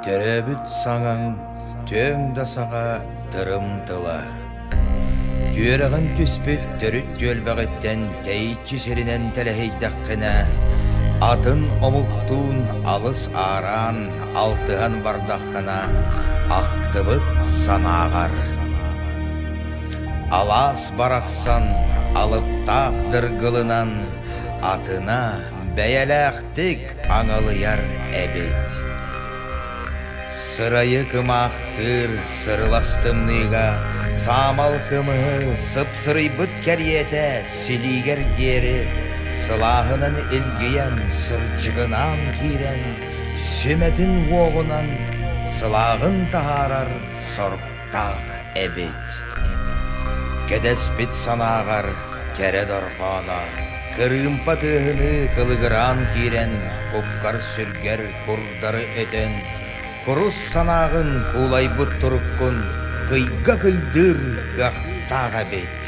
Төрөөбүт саҥаҥ түөҥ да саҕа тырым тыла. Түөрэҕин түспүт төрүт түөлбэҕиттэн тэйиччи сиринэн тэлэһийдэххинэ, атын омуктуун алыс аараан алтыһан бардаххына, ахтыбыт санааҕар. Алаас барахсан алыптаах дыргылынан атына бэйэлээхтик аҥылыйар эбит. Сырайы кымаахтыыр сырылас тымныыга саамал кымыһы сыпсырыйбыт кэриэтэ силиигэр диэри сылааһынан илгийэн сырдьыгынаан киирэн сүмэтин уоҕунан сылааҕын таһаарар соруктаах эбит. Кэтэспит санааҕар кэрэ дорҕооно кырыымпа тыаһыныы кылыгыраан киирэн куккар-сүргэр курдары өтөн, курус санааҕын куулайбыт туруккун кыйга кыйдыыр кыахтаах эбит.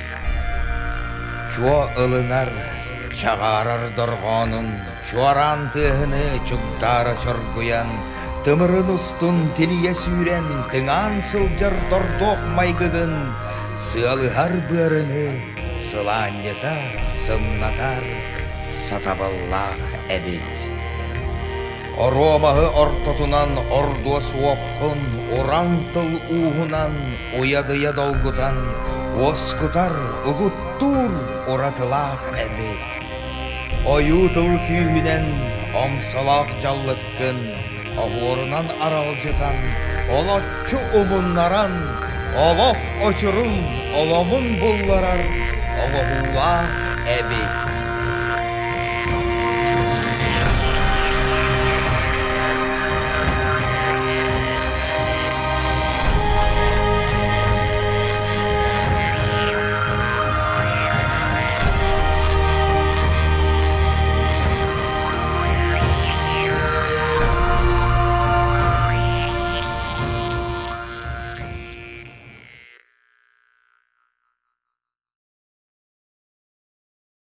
Чуо ылынар, чаҕаарар дорҕоонун чуораан тыаһыны чугдаара чоргуйан, тымырын устун тилийэ сүүрэн тыҥаан сылдьар тордуох майгыгын сыалыһар быарыны сылаанньыта сымнатар сатабыллаах эбит. Оруомаһы ортотунан ордуо суоххун уран тыл ууһунан уйадыйа долгутан уоскутар, угуттуур уратылаах эбит. Ойуу тыл күүһүнэн омсолоох дьаллыккын оһуорунан аралдьытан, олоччу умуннаран, олох очурун оломун булларар оҥоһуулаах эбит.